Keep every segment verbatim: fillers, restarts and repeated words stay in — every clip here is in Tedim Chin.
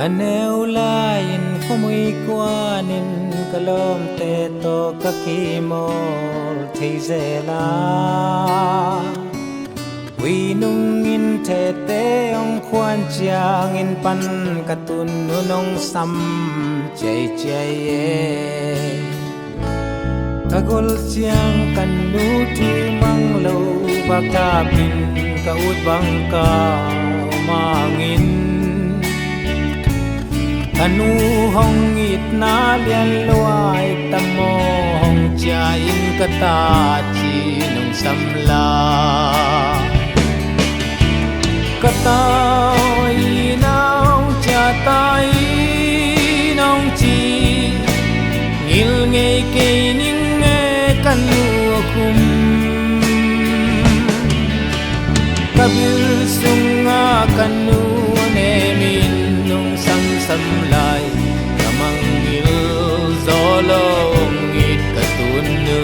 A neu lai-in khuamui kuanin ka lawmte tawh ka kimawl thei zel a, ui nungin thete hong khuan ciangin pan ka tun nu nong sam ciaiciai e. Ka gol ciang ka nu thu mang lo, bakthapin ka ut bang ka um hangin, ka nu hong itna lian lua, it tam maw hong cia in ka ta ci nong sam la. Ka tau i nau cia tai nong ci, ngil ngei kei ning e ka nu a khum. Ka bil sunga ka nu a nemin nong samsam lai, ka mangngilh zaw lo hong it ka tun nu.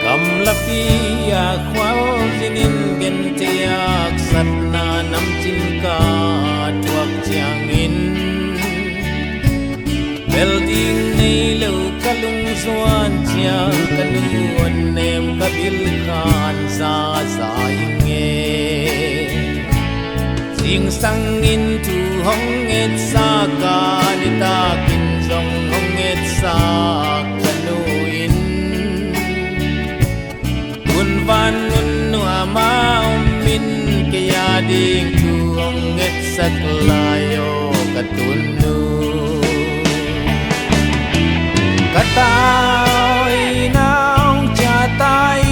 Gamlapi a khualzinin genthei haksatna namcin ka thuak ciangin, bel ding nei lo ka lungzuan ciang ka nu a nem ka bil khan zaza ing e. Zingsangin thu hong etsak a, nitakin zong hong etsak ka nu in, hun van nunnuam a om in, kei a ding thu hong etsak lai aw ka tun nu. Ka tau i nau cia tai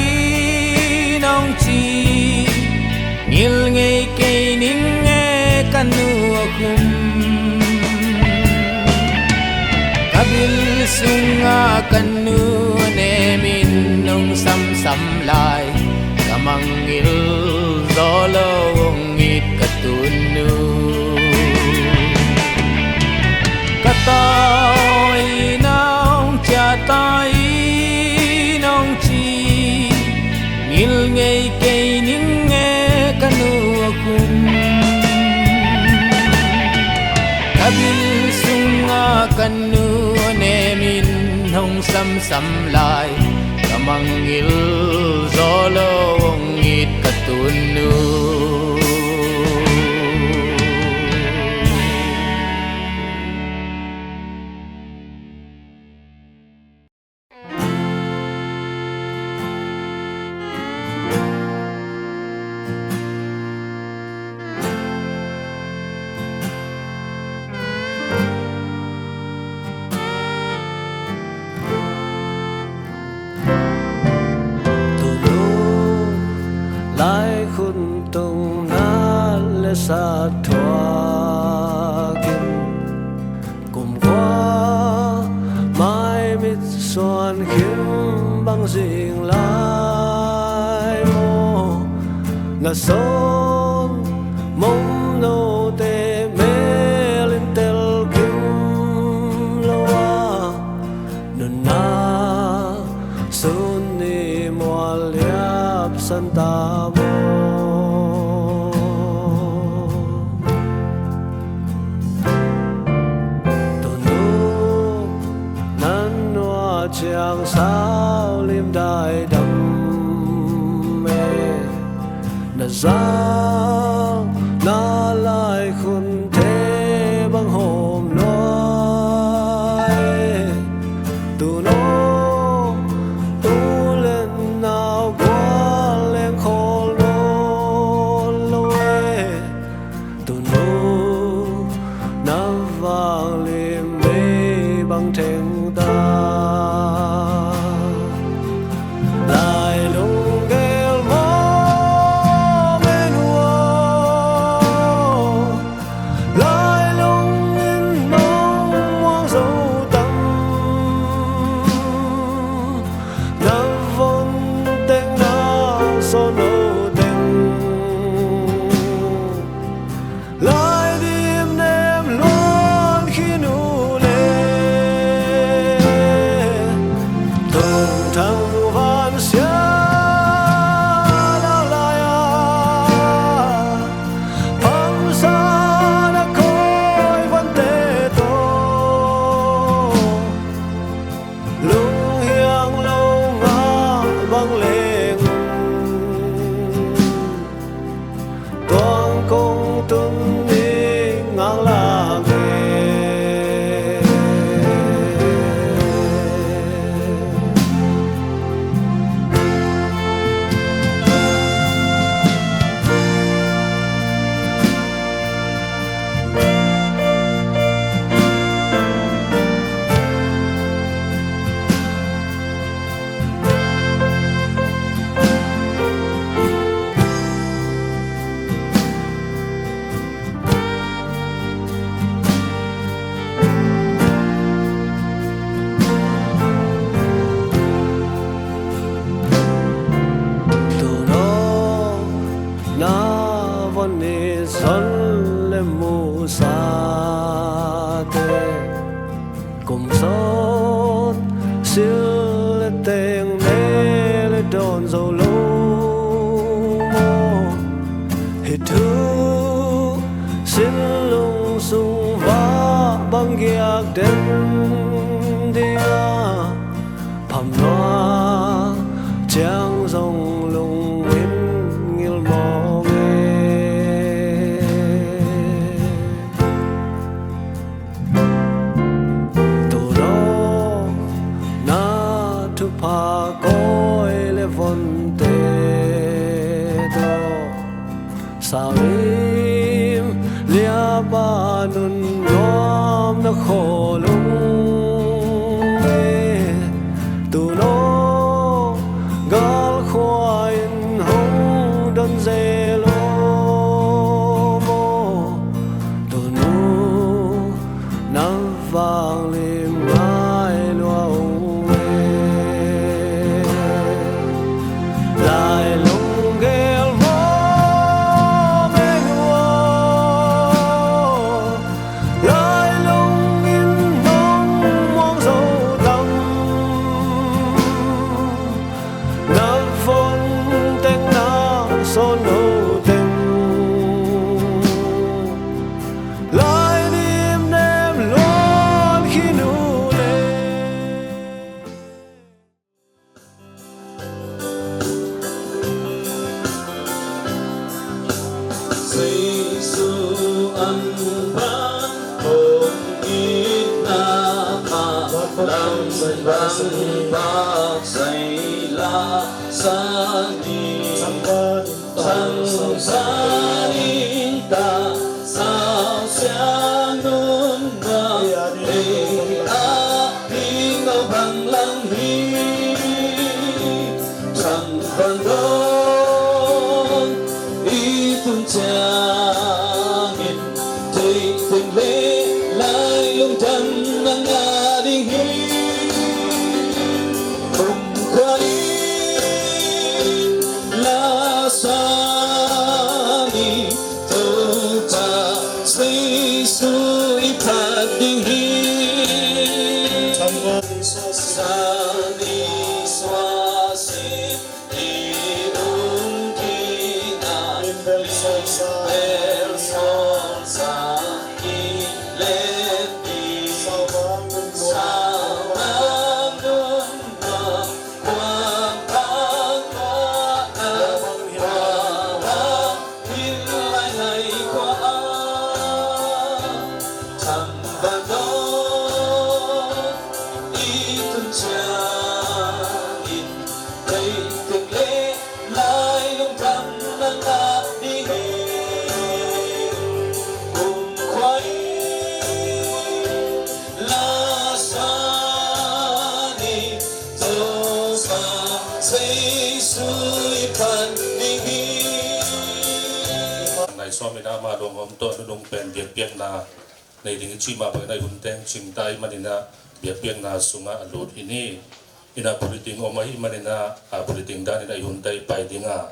nong ci, ngil ngei kei ning e ka nu a khum. Ka bil sunga ka nu a nemin nong samsam lai, ka mangngilh zaw lo hong it ka tun nu. Ka tau i nau cia tai nong ci, ngil ngei kei ning e ka nu a khum. Ka bil sunga ka nu a nemin hong samsam lai, ka mangngilh zaw lo hong it ka tun nu. Tunu lai khun tung nat le sat thuakin, kumkhua mai mit suan khim bang zing lai maw? Na son mong note mel in tel khim lo a, nunna sun ni mual liap san ta maw? Tunu nan nua ciang sau lim dai dam e, na za Son le musate, kum sawt, sil le teng, ne le dawn zo lo maw? Hih thu sin lung sung vah bang giak den ding a, phamlua ciang zong lungngilh mawk e. Tuuno na thupha kawi le vonte tawh, saulim liapa nun nuam na khawl ung e. Tuuno galkhua in hong don zel aw maw? Tuunu na vanglim ngai lua ung e. Lailung gel mawk e lua, lailung in hong muang zo tam. Na von teng, na sawn lo teng, lai nim nem luan khin uh le. Jesu an bang hong itna mah lam bang bak sai la sa ni. Thangsa ning ta sau sia nunna ei a ding a bang lang hi. Thang van dawn i tun ciangin, theih teng le lai lungdam na ngah ding hi. Kumkhua in la sa ni, Topa Jesu i phat ding hi. Sa ni sua sin i um kik a, bel sawlsa, bel sawlsa i let i, Sauvang nun nuam, Sauvang nun nuam, Khuavak bang khuavak a, Khuavak in lai lai khua a, Thang van dawn i tun ciangin, theih tek le lai lungdam na ngah ding hi. Kumkhua in la sa ni, Topa Jesu i phat ding hi. Nai sawm in ah mah luang om tawh nunung pen biakpiakna nei ding i cih mah bangin ah i hun teng cing ta ahih manin ah biakpiakna sungah a lut hi ni. Inah bulletin om ahih manin ah, a bulletin danin ah i hun teng i pai ding a,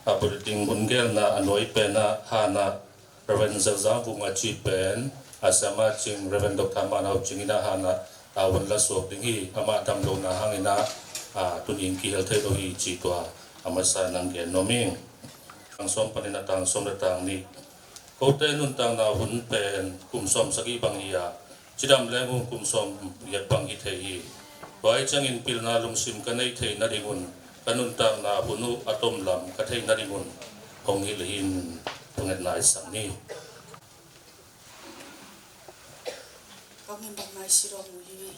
a bulletin hun gelna a nuai pen ah hanah Reverend Zazang Vung a cih pen a siama cing Reverend Doctor Manau Cing inah hanah a hun la suak ding hi. Amah damlohna hangin ah, a, tuni in kihel thei lo hi cih tua a masa in hong gen nuam ing. Tang sawm panin ah tang sawm le tang nih. Kote nuntakna hun pen kum sawm sagih bang hi a, cidam leng uh kum sawm giat bang hi thei hi. Tua ahih ciangin pilna lungsim ka neih theih nadingun, ka nuntakna hun uh a tomlam ka theih nadingun hong hilh hi. Thungetna i sak ni. Kong in bang nai sidong uh hi.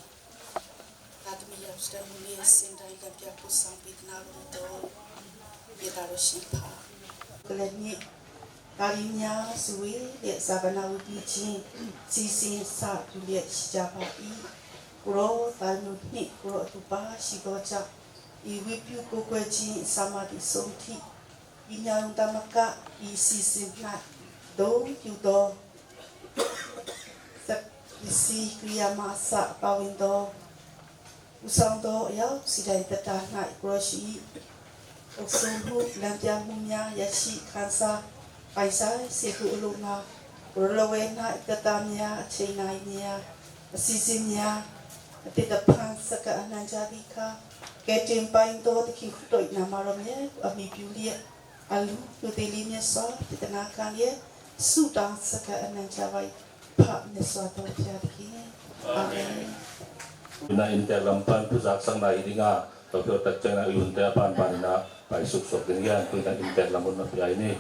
Ka tumi yap sidong uh ni sin dai ka piak ku sang pit na lung to. Ye ta ro shin pha. Kalen ni. Kalinya sui le sabana uti cin, sisin sa tu le sijapa i, kuro tanu ni kuro tupa sigoca, i wipiu kukwe cin sama di somti, i nyarung tamaka, i sisin na do kiu do, sak isi kriya masa pawin do, Usang do yau sidai tata ngai kuro shi. Oksum hu lampiang hu mia ya shi kansa. Paisa siku ulunga, urlawe na itatania, a cheinai nia, a sizimia, a titapang saka ananjadika, ketim pain to takin kutoi na maromia, a mi piulia, a lu, lu telinia so, titanakalia, sutang saka ananjawai, pa ne so to tiadiki. Amen. Ina intel lampan tu zak sang na idinga, to kyo tak chang na yun te pan pan ina, pai suk sok ding yan, tu ina intel lamun na piai ni.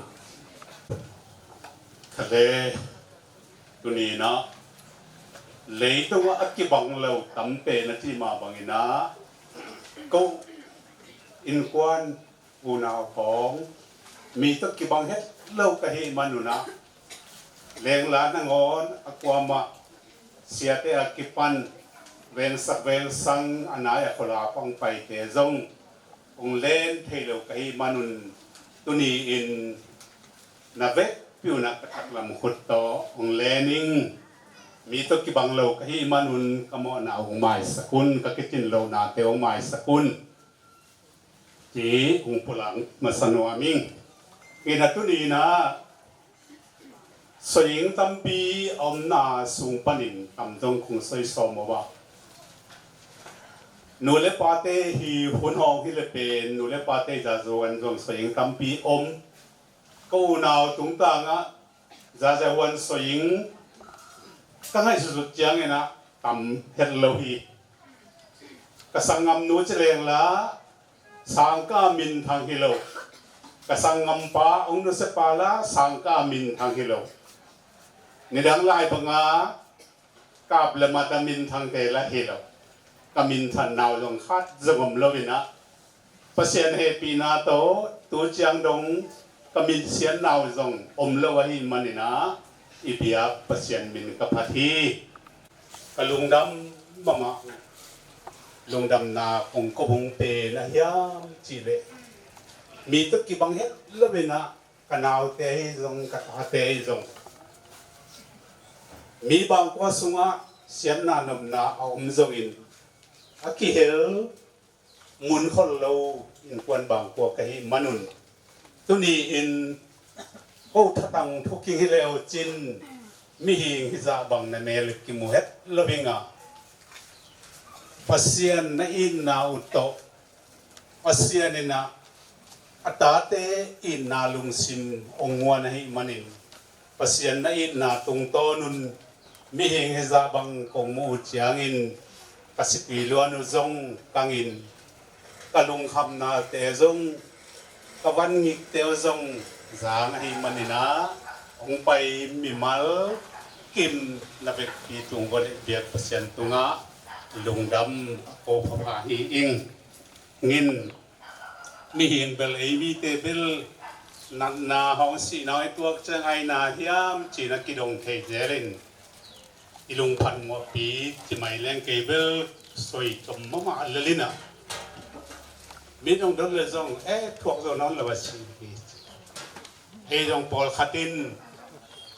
Khale, tuni na, leitungah a kibang lo tamte na ci mah bangin ah, ko innkuan unau khawng, mi tawh kibang het lo ka hih manun ah, lengla nangawn a kuamah siate a kipan vengsak vengsang a nai a khuala pang paite zong hong len thei lo ka hih manun, tuni-in na vekpi un ah ka taklam khut tawh hong len ing. Mi tawh kibang lo ka hih manun ka mawhna hong maisak un, ka kicin lohnate hong maisak un, ci hong pulak masa nuam ing. Ina tuni-in ah, soing tampi a omna sung panin tam zong kong soi sawm uh a, nu le pate hi hun hawng hi le pen, nu le pate zazuan zong soing tampi om. Ka unau tungtangah zazahuan soing ka ngaihsutsut ciangin ah tam het lo hi. Ka sanggamnu ci lengla sangka minthang hi lo. Ka sanggampa hong nusiapa la sangka minthang hi lo. Nidang lai banga kap le mat a minthangte la hi lo. Ka minthan nau zong khat zong om lo in ah, Pasian hehpihna tawh tu ciang dong ka minsiat nau zong om lo ahih manin ah, i biak Pasian min ka phat hi. Ka lungdam mahmah. Lungdamna kong ko hong pen a hiam cihleh, mi tawh kibang het lo in ah, ka naute hi zong, ka tate hi zong, mi bangkua sungah siatna nopna a om zongin, a kihel mun khol lo innkuan bangkua ka hih manun, tuni-in ko thatang thuking hi leu cin, mihing hizah bang na mel kimu het lo hi nga. Pasian na itna uh tawh, Pasian in ah a tate itna lungsim hong nguan ahih manin, Pasian na itna tungtawnun mihing hizah bang kong muh uh ciangin, ka sipi luan uh zong kangin, ka lungkhamnate zong, ka vangikte uh zong zang ahih manin ah, hong pai mimal kim na vekpi tung vawleh biak Pasian tungah lungdam a ko phapha hi ing. Ngin mihing bel, ei mite bel, natna hong sihna hong i tuak ciang aina hiam ci-in a kidong thei zelin, i lungphan muahpi ci mai leng kei bel soi tom mahmah lel in ah, mi dong dot le zong, eh, thuak zo nawn lo a si hi. Ei zong pawlkhat in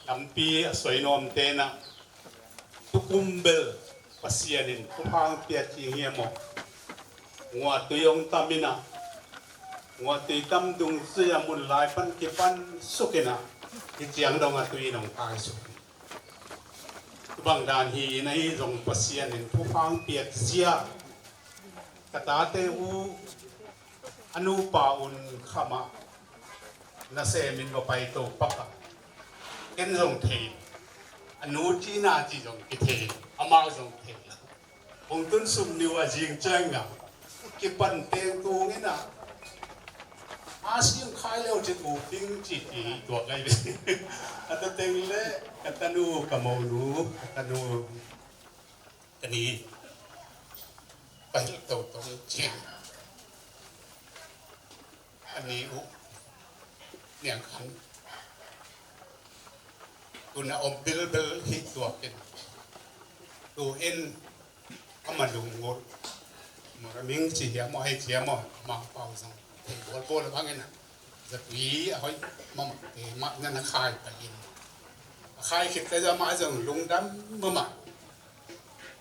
lampi a soi nuamte in ah, tukum bel Pasian in thupha hong pia ding hiam aw? Nguahtui hong tam in ah, nguahtui tam dungzui a mun lai pan kipan suk in ah, hih ciang dong a tui in hong kai suk. Bang dan hi in ah, ahi zong Pasian in thupha hong piak zia. Ka tate uh a nupa un khamah nasemin va pai to pak a, ken zong thei, a nu cina ci zong kithei, amau zong thei. Hong tun sum ni uh a zing ciang a kipan teng tung in ah, a sing khai leu cin uh ding ci ti tuak ai ve. A ta teng le ka tanu, ka monu, ka tanu ka ni, ka hilh totong cin. A ni uh Niang Khan tun a om bilbel hi tuak in, tu in ama lungngul, Moraming ci hiam aw, hei ci hiam aw, Mangpau zong thei bawlbawl a bangin ah, zatui a hoih mahmah te mah na na khai pai in, a khai khit ka zah mah zong lungdam mahmah.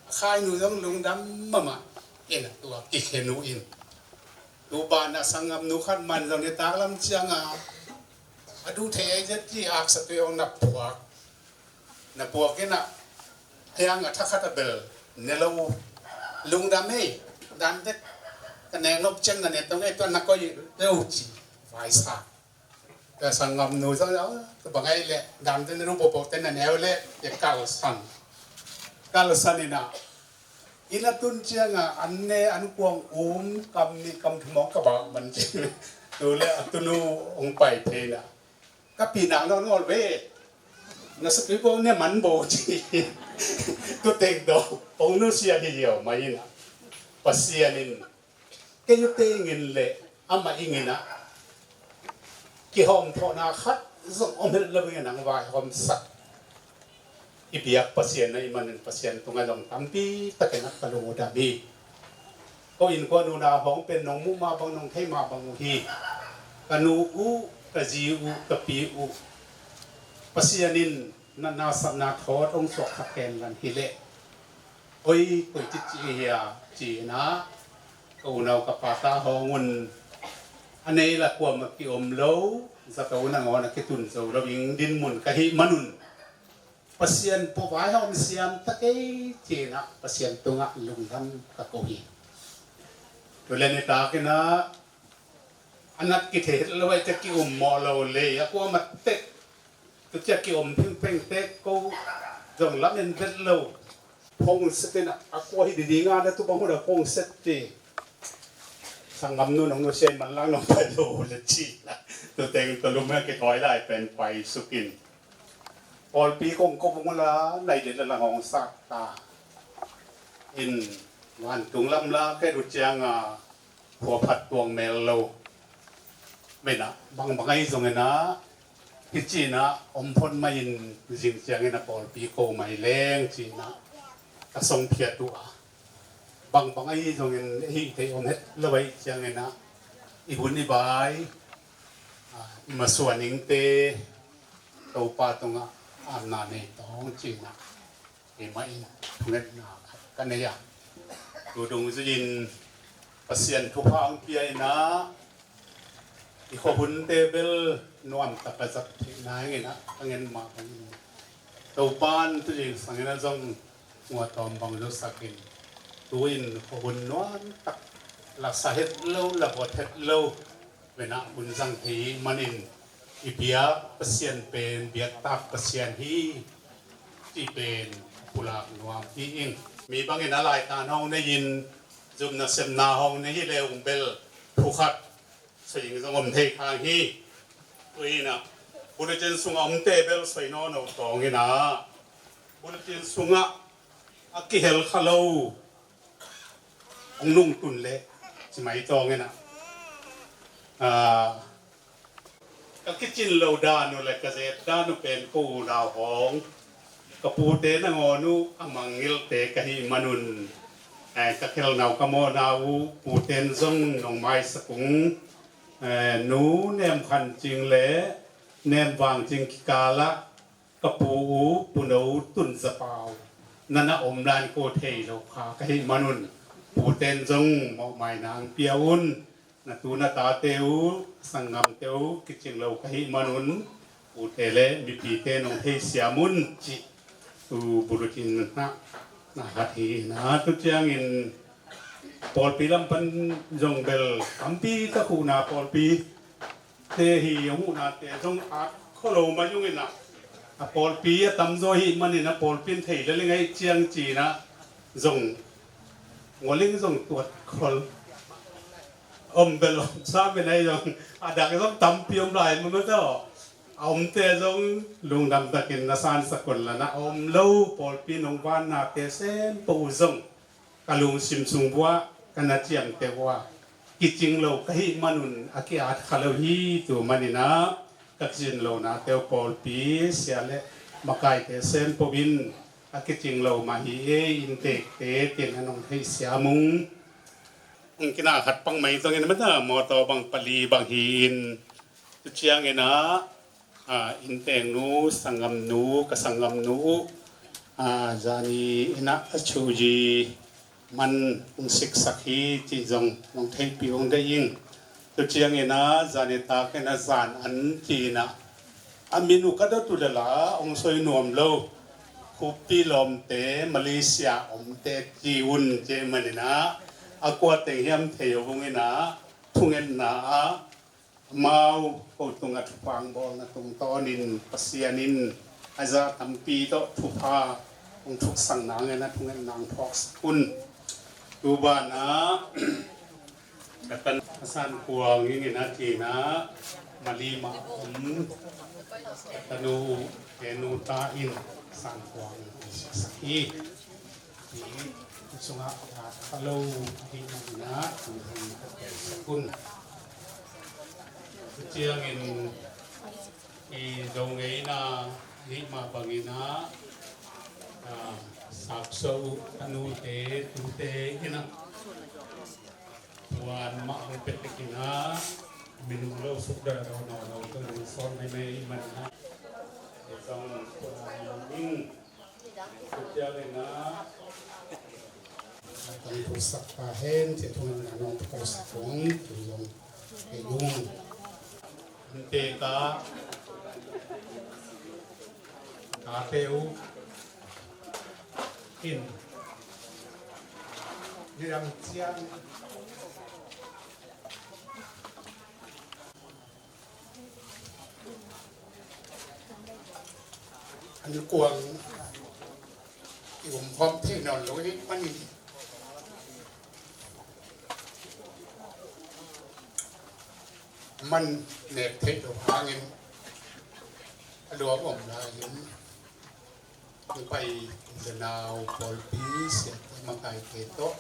A khai nu zong lungdam mahmah. Ken a tua kikhen uh in, tu banah sanggamnu khat man zong nitak lam ciang a A duh thei ei zet ci, aksa tui hong na puak. Na puak in ah, a yang a thakhat a bel ne lo. Lungdam ei, dan tek. Ka nek nop ciang na ne tong ei, tua na koih lo ci. Vaisa. Ka sanggamnu zong, "Oh, tua bang ei leh, dam te na ru bawbawk te na neu leh," ci kalsan. Kalsan in ah, inn a tun ciang a, an ne, an kuang um, kam nih, kam thum hong ka bak man ci. Tu leh a tunu hong pai phei in ah, "Ka pi nak nawn ngawl ve. Na satui bo ne man bo," ci. Tu teng dong hong nusia hi ziau mah in ah, Pasian in kei uh teng in leh amah ing in ah, kihawm thawhna khat zong om het lo ing in ah, hong vaihawmsak. I biak Pasian ahih manin Pasian tungah zong tampi takin ah ka lungdam hi. Ko innkuan uh na hong pen nong muh mah bang, nong thei mah bang uh hi. Ka nu uh, ka zi uh, ka pi uh, Pasian in natna satna thawt hong suak kha ken lan hi leh, "Oi, koi ci ci hi a?" ci-in ah, ka unau ka pa ta hong un, a nei la kuamah ki-om lo, zato nangawn a kitun zo lo ing dinmun ka hih man un, Pasian pua vaihawm siam ta kei ci-in ah Pasian tungah lungdam ka ko hi. Tu leh nitak in ah, a nat kithei het lo ei, tua ki-um mawh lo leh, a kuamah tek. Tu ciang ki-om phengpheng tek, ko zong lam en vet lo. Phone set in ah, a kua hi didi nga na tu bang hun a phone set ti. Sanggamnu nong nusia ahih man lang nong pai lo leh ci-in ah, tu teng tua lum a kithawi lai pen paisuk in, pawlpi kong ko bung la, nai den la lang hong sak ta. In, vantung lam la kei tu ciang a, khua phat tuang mel lo. Mena, bangbang ahi zongin ah, hi ci-in ah, om phot mah in, zing ciangin ah pawlpi ko mah hi leng ci-in ah, ka song phiat uh a. Bangbang ahi zongin, hih thei om het lo ahi ciangin ah, i hun i bai, ah, i masuan ingte, Topa tungah, ah, na nei tawng ci-in ah. Keimah in thungetna khat ka nei a, tu dungzui-in Pasian thupha hong pia in ah, i khuahunte bel nuamtak a zat theihna hangin ah ka ngen mah bangin, Topa'n tu zingsangin ah zong nguatawm bang lusak in, tu-in khuahun nuamtak, la sa het lo, la buat het lo, venah hun zang thei manin, i biak Pasian pen biaktak Pasian hi, cih pen pulak nuam hi ing. Mi bangin a laitan hong nei-in, zumna sepna hong nei hi leh ung bel, thu khat soi ing zong om thei khang hi. Ui-in ah, bulletin sungah omte bel soi nawn lo tawngin ah, bulletin sungah a kihel kha lo hong nungtun leh, ci mai tawngin ah, ah, ka kicin lo dan uh leh ka zet dan uh pen ko unau hong, ka pute nangawn uh a mangngilhte ka hih manun, eh, ka khelnau ka mawhna uh pute in zong nong maisak ung, eh, Nu Nem Khan Cing leh Nem Vang Cing kikalah ka pu uh, Pu No Tun Za Pau, na na om lai-in ko thei lo kha ka hih manun, pute in zong mawhmaina hong pia un. Na tu na tate uh, sanggamte uh, kicing lo ka hih manun, pute leh mipite nong theisiam un, cih tu bulletin ah na khat hi. Na tu ciangin pawlpi lam pan zong bel tampi tak huhna pawlpi te hi, a huhnate zong at khol lo mah ung in ah, a pawlpi a tamzaw hih manin a pawlpi in thei lel ing ei ciang ci-in ah zong ngol ing, zong tuat khol. Om bel om sam in ei zong, a dak zong tampi om lai mah mah tawh. A omte zong lungdam takin na sansak un la, na om lo pawlpi nong vannate sempoh uh zong ka lungsim sung uah ka na ciamteh uh a, kicing lo ka hih manun a ki-at kha lo hi. Tu manin ah ka kicin lonate uh pawlpi, sia leh makaite sempoh in a kicing lo mah hi ei, inntekte, ci-in a nong theihsiam ung. Hong kina khat pang mai zongin mata mawtaw bang pali bang hi-in, tu ciangin ah, ah, inntengnu, sanggamnu, ka sanggamnu uh, ah, zani in ah a chuji man hong siksak hi cih zong nong theihpih hong deih ing. Tu ciangin ah zani takin ah zan an ci-in ah, A min uh ka dot uh lala hong soi nuam lo. Khuppi lawmte, Malaysia omte ci un, ci ahih manin ah a kua teng hiam thei lo ung in ah, thungetna ah amau ko tungah thupha hong bawlna tungtawnin Pasian in a za tampi tawh thupha hong thuksak nangin ah thungetna hong phawksak un. Tu banah ka tan a San Kuang ing in ah, ci in ah, Mali mah om, ka tanu, ka nu ta in San Kuang hong siksak hi. Hi sungah ka kha lo ahih manin ah, tu hong ka tel sak un. Ciangin i Zo ngeina nih mah bangin ah, ah, saksuah uh tanute tute in ah puan mah hong pia tek in ah, minung lo suk dada nawnawna tawh hong sawn meimei ahih manin ah, i zong puan lo ding. Tua ciangin ah, tang thu sak ta hen, ci thungetna nong thu sak ung, tu zong kei ung. Ante ka, ka te uh in, nidang ciang an kuang i um khawm thei nawn lo ahih manin, man nek theih lo hangin a lua om lai in, hong pai le nau pawlpi siate makaite tawh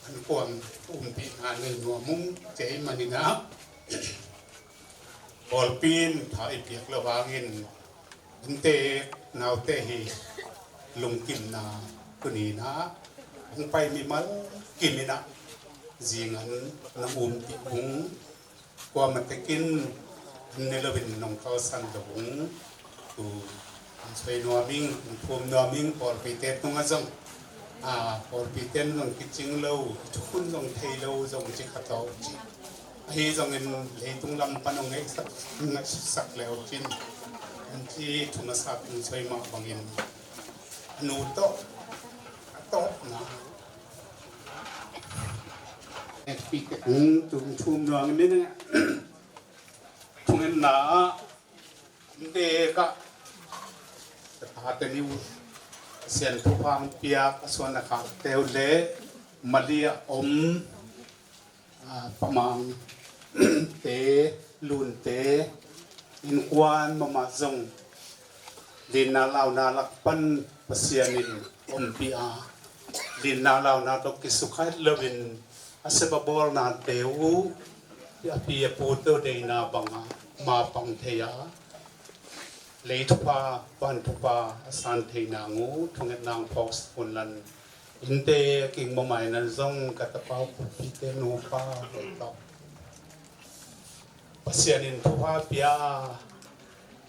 an kuang umpihna nei nuam ung, ci ahih manin ah, pawlpi in tha i piak lo hangin, ante naute hi lungkimna tuni in ah hong pai mimal kim in ah, zingan nong umpih ung. Kuamah tekin an ne loin nong kalsan lo ung. Tu hong soi nuam ing, hong thum nuam ing, pawlpite tungah zong, a, pawlpite in zong kicing lo, thukhun zong thei lo zong ci kha tawh ci. Ahi zongin leitung lam pan hong ngaihsak, ngaihsak le uh cin, an ci thu masa hong soi mah bangin a nu tawh a tawpna nekpite, hong thum nuam ing. Thungetna ah, ante ka, ka tate nih uh Pasian thupha hong piak a suan a khakte uh le Mali a om, a, pamangte, lunte, innkuan mahmah zong linna launa lak pan Pasian in ompih a, linna launa tawh kisukha het loin a sep a bawlnate uh a pi a pute uh deihna bangah mapang thei a, lei thupha, van thupha a san thei nang uh thungetna hong phawksak un la, ante a king mamaina zong ka tapa uh Khupite nupa le tawh Pasian in thupha pia,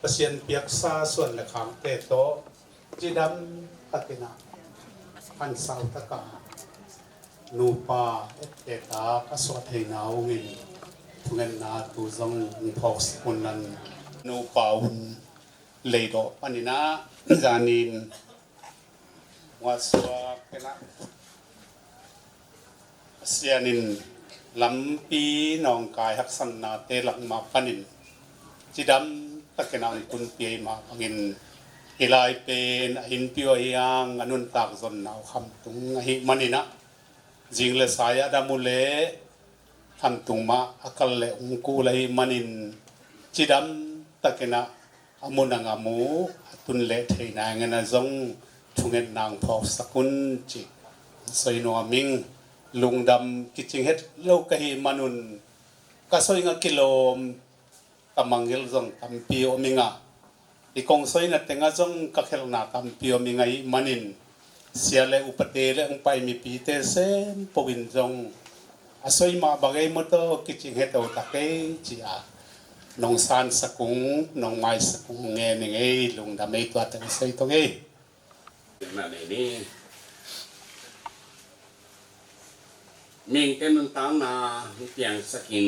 Pasian piaksa suan le khakte tawh cidam takin ah, hansau taka nupa etteh tak a suah theina ungin thungetna tu zong hong phawksak un la, nupa un leidawh panin ah zanin muahsuak in ah Pasian in lampi nawngkai haksatnate lak mah panin cidam takin ah hong tunpih ahih mah bangin, hih lai pen a innpi uh ahi hang a nuntak zonna uh khamtung ahih manin ah, zing le sai a dam uh leh khamtung mah a kal leh hong kul ahih manin, cidam takin ah a mun a ngam uh a tun leh theih nadingin ah zong thungetna hong phawksak un ci soi nuam ing. Lungdam kicing het lo ka hih man un ka soi ngah kilawm, ka mangngilh zong tampi om ing a, i kong soina tengah zong ka khelhna tampi om ing ahih manin, sia le upate le hong pai mipite sempo in zong a soi mah bang ei maw, tawh kicing het lo ta kei ci-a nong sansak ung, nong maisak ung ngen ing ei. Lungdam ei, tua teng soi tong ei. Mah nei ni. Mihingte nuntakna hong piangsakin,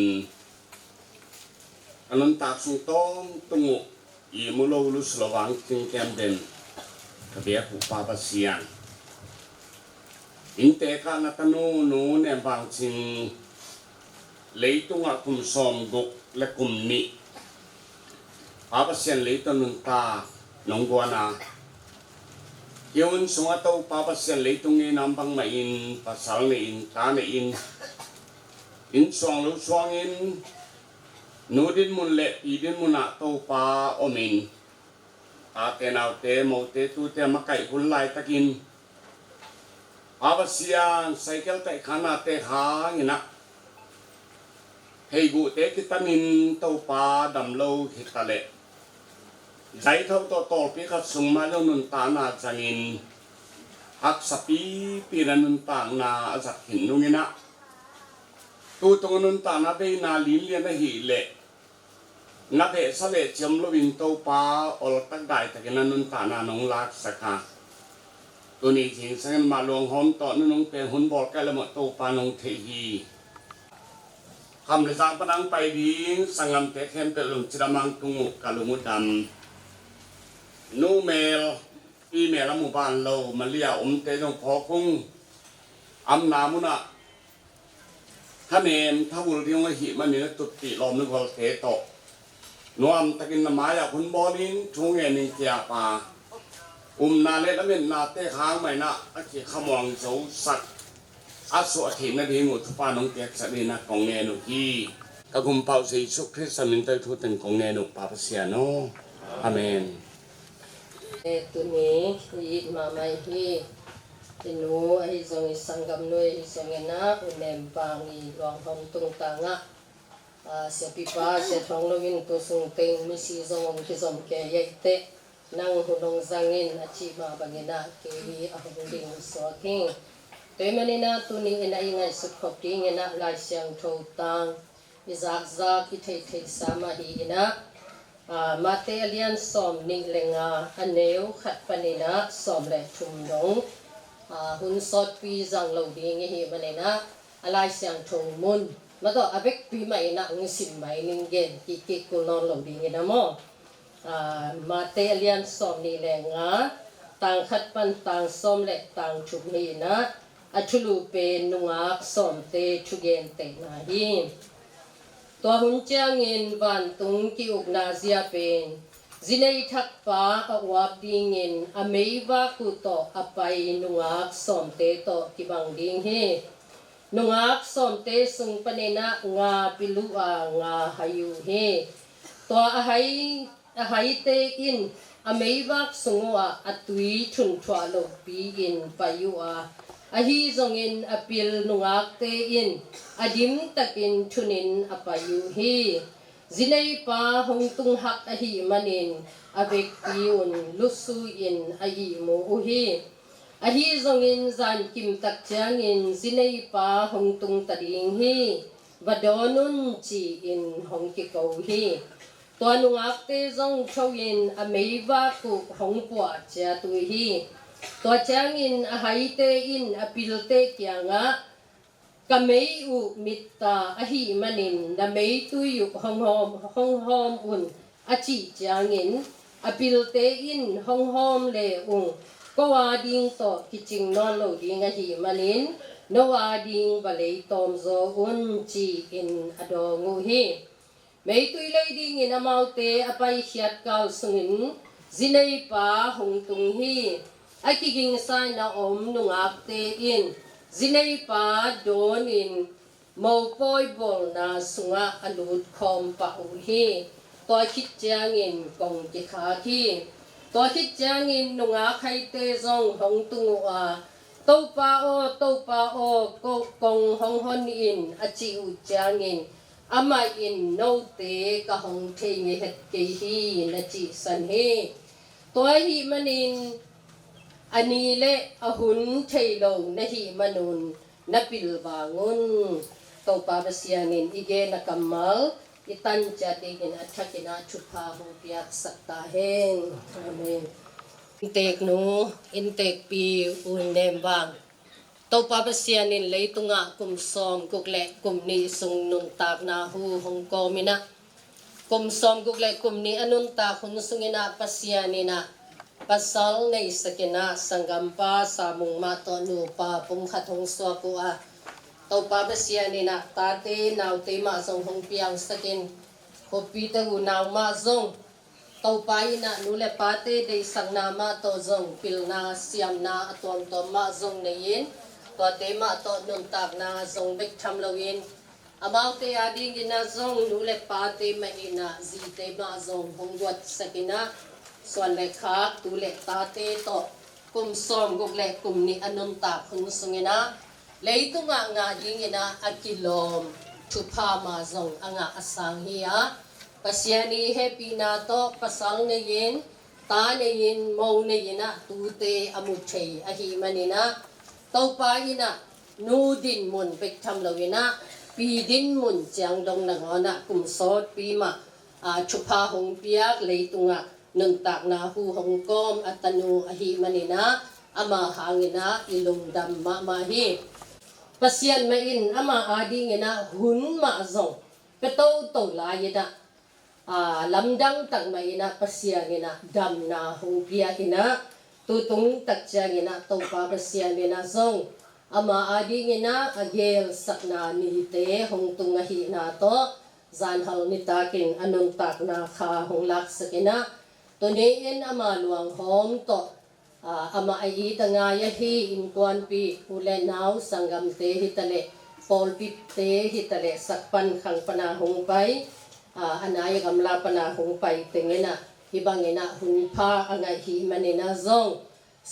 a nuntak sung tawntung uh ihmu lo, lusu lo vang thingkiam den ka biak uh Pa Pasian. Inntek ah na tanu Nu Nem Vang Cing leitungah kum sawmguk le kum nih Pa Pasian leitung nuntak nong guan a, hih hun sungah Topa Pasian leitung ngenna bangmah in pasal nei in, ta nei in, inn suang lo suangin, nu dinmun le pi dinmun ah Topa om in, tate naute, mote tute makaih hun laitakin Pa Pasian, cycle taih khanate hangin ah heiguhte kitanin Topa dam lo hi ta leh, zaitho tawh tawlpi khat sung mah lo nuntakna zangin haksa pipi na nuntakna a zat khin nungin ah, tutung a nuntakna beina linlian ahih leh na behsa le ciam loin Topa oltak daitakin a nuntakna nong laksak a, tuni zingsangin mah luanghawm tawh nunung pen hun bawl kai lamah Topa nong theih hi. Kham le zang panang pai ding sanggamte khempeuh lungcidam ang tung uh, ka lung uh dam. Nu mel, pi mel a mu ban lo Malia omte zong phawk ung. Amna munah thanem thavul ding ahih manin a tutpih lawm le gualte tawh nuamtakin na mai-ah hun bawlin thu ngenin kiapa, umna le lametnate hang mah in ah a kikhamuang zosak a suah theih nading uh thupha nong piaksak dingin ah kong ngen uh hi. Ka Gumpa uh Jesu Khrist min tawh thu teng kong ngen uh Pa Pasian aw. Amen. E, tuni i it mahmah hi. I nu ahi zong, i sanggamnu ahi zongin ah, U Nem Vang i luanghawm tungtangah, a, siapipa, sia thawng loin tu sung teng misi zong hong kizom kei a, i teh nang hun hong zangin a cih mah bangin ah kei a hong ding suak hi. Tua ahih manin ah tuni in ah i ngaihsut khop dingin ah Lai Siangtho tang i zakzak i theihtheihsa mah hi in ah, a, Mate a lian sawm nih le nga, a neu khat panin ah sawm le thum dong, a, hun sawtpi zang lo ding i hih manin ah, a Lai Siangtho mun mah tawh a vekpi mah in ah hong sim mai ning, gen kik kik kul nawn lo dingin ah maw. A, Mate a lian sawm nih le nga, tang khat pan tang sawm le tang thum hi in ah, a thulu pen nungak sawmte thugentehna hi. Tua hun ciangin vantung ki-ukna zia pen zinei thakpa a uap dingin a meivak uh tawh a pai nungak sawmte tawh kibang ding hi. Nungak sawmte sung panin ah nga pil uh a, nga hai uh hi. Tua a hai, a haite in a meivak sung uhah a tui thunthuah lopi-in pai uh a, ahi zongin a pil nungakte in a dimtakin thunin a pai uh hi. Zineipa hong tung hak ahih manin a vekpi un lusu-in a ihmu uh hi. Ahi zongin zankim tak ciangin zineipa hong tung ta ding hi, va dawn un, ci-in hong kiko hi. Tua nungakte zong tho-in a meivak uh hong puah ciat uh hi. Tua ciangin a haite in a pilte kiangah, ka mei uh mit ta ahih manin na meitui uh hong hawm, hong hawm un, a cih ciangin a pilte in hong hawm le ung, ko a ding tawh kicing nawn lo ding ahih manin no a ding va lei tawm zaw un, ci-in a dawng uh hi. Meitui lei dingin amaute a paikhiat kal sungin zineipa hong tung hi. A kigingsa-in a om nungakte in zineipa dawnin mopawi bawlna sungah a lut khawm pah uh hi. Tua khit ciangin kong kikhak hi. Tua khit ciangin nungak haite zong hong tung uh a, Topa aw, Topa aw, ko, kong hong hon in, a cih uh ciangin amah in, note ka hong thei ngei het kei hi, na cihsan hi. Tua ahih manin a ni le a hun thei lo na hih manun na pilvang un. Topa Pasian in i gen a kammal i tan ciat dingin a thakin ah thupha hong piaksak ta hen. Amen. Innteknu, inntekpi U Nem Vang, Topa Pasian in leitungah kum sawmguk le kum nih sung nuntakna hu hong kawm in ah, Kum sawmguk le kum nih a nuntak hun sungin ah Pasian in ah pasal neisak in ah sanggampa Samung mah tawh nupa pumkhat hong suak uh a, Topa Pasian in ah tate naute mah zong hong piangsak in, khuapite unau mah zong Topa in ah nu le pate deihsakna mah tawh zong pilna siamna a tuamtuam mah zong nei-in, tuate mah tawh nuntakna zong bek tham loin, amaute adingin ah zong nu le pate mah in ah zite mah zong hong guatsak in ah, suan le khak tu le tate tawh kum sawmguk le kum nih a nuntak hun sungin ah leitungah ngah dingin ah a kilawm thupha mah zong a ngah a sang hi a, Pasian i hehpihna tawh pasal nei-in, ta nei-in, mo nei-in ah tute a mu thei ahih manin ah, Topa in ah nu dinmun bek tham loin ah pi dinmun ciang dong nangawn ah kum sawtpi mah, aa, thupha hong piak, leitungah nuntakna hu hong kawm a tanu ahih manin ah ama hangin ah i lungdam mahmah hi. Pasian mah in ama adingin ah hun mah zong pia toto lai-in ah, aa, lamdang tak mah in ah Pasian in ah damna hong pia in ah, tutung tak ciangin ah Topa Pasian in ah zong ama adingin ah a gelsakna nite hong tung ahihna tawh zanhal nitakin a nuntakna kha hong laksak in ah, tuni in ama luanghawm tawh, aa, amah a it a ngai ahi innkuanpih, u le nau, sanggamte hi taleh, pawlpite hi taleh, sak pan khang pana hong pai, aa, a nai a gamla pana hong pai teng in ah hih bangin ah hunpha a ngaih hih manin ah zong,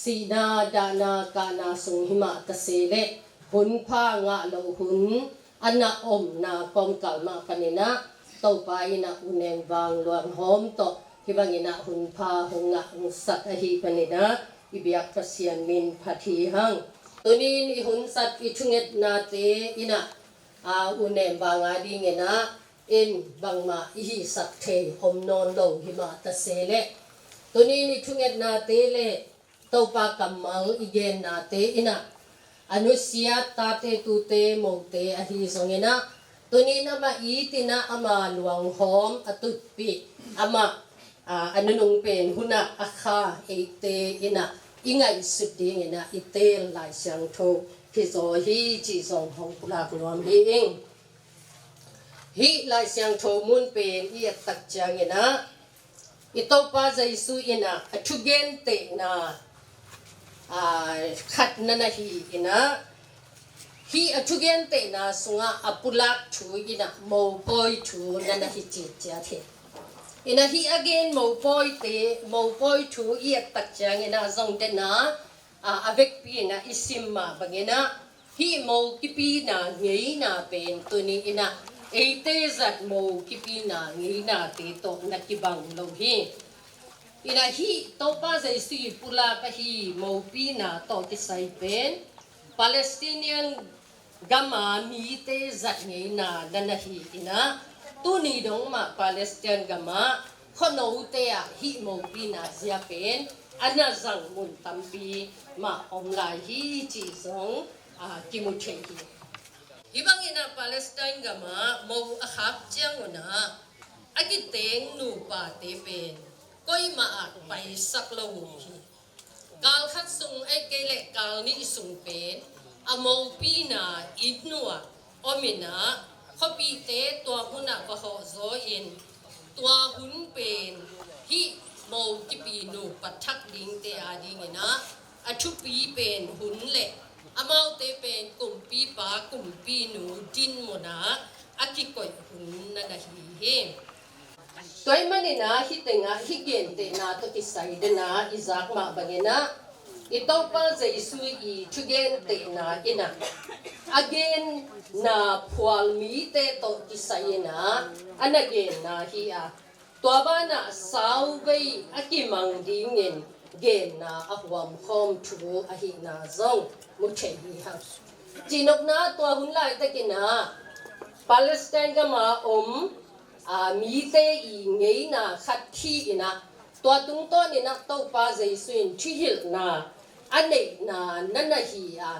sihna, dahna, kahna sung hi mah ta se leh, hunpha ngah loh hun a na omna kawmkal mah panin ah Topa in ah u Neng Vang luanghawm tawh hih bangin ah hunpha hong ngah hong sak ahih panin ah i biak Pasian min phat hi hang. Tuni in i hun sat i thungetnate in ah, aa, u Neng Vang adingin ah in bangmah i hihsak thei om nawn lo hi mah ta se leh, tuni in i thungetnate le Topa kammal i gennate in ah a nusiat tate tute mote ahi zongin ah, tuni in amah it in ah ama luanghawm a tutpih, amah, aa, a nunung pen hun ah a kha eite in ah i ngaihsut dingin ah i teel Lai Siangtho hi zaw hi cih zong hong pulak nuam hi ing. Hih Lai Siangtho mun pen i et tak ciangin ah i Topa Jesu in ah a thugentehna, aa, khat na na hi in ah, hih a thugentehna sungah a pulak thu in ah mopawi thu na na hi citciat hi. In ah hih a gen mopawite, mopawi thu i et tak ciangin ah zong den ah, aa, a vekpi in ah i sim mah bangin ah hih mo kipina ngeina pen tuni in ah eite zat mo kipina ngeinate tawh na kibang lo hi. In ah hih Topa Jesu i pulak ahi mopina tawh kisai pen Palestinian gama mite zat ngeina na na hi in ah, tuni dong mah Palestine gamah khuanote ah hih mopina zia pen a na zang mun tampi mah om lai hi cih zong, aa, kimu thei hi. Hih bangin ah Palestine gamah mo a khak ciangun ah a kiteng nupate pen koimah ah paisak lo uh hi. Kal khat sung, eh, kei leh kal nih sung pen a mopina inn uh ah om in ah, khuapite tua hun ah va hawh zaw in, tua hun pen hih mo kipi nupa thak dingte adingin ah a thupi pen hun le amaute pen kumpipa kumpinu dinmun ah a kikoih hun na na hi hi. Tua ahih manin ah hih tengah hih gentehna tawh kisai den ah i zak mah bangin ah i Topa Jesu i thugentehna in ah a genna phual mite tawh kisai in ah a na genna hi a, tua banah sauvei a kimang dingin genna a huamkhawm thu ahihna zong mu thei hi hang. Cihnopna tua hun laitakin ah Palestine gama om, aa, mite i ngeina khat hi in ah, tua tungtawn in ah Topa Jesu in thuhilhna a neihna na na hi a,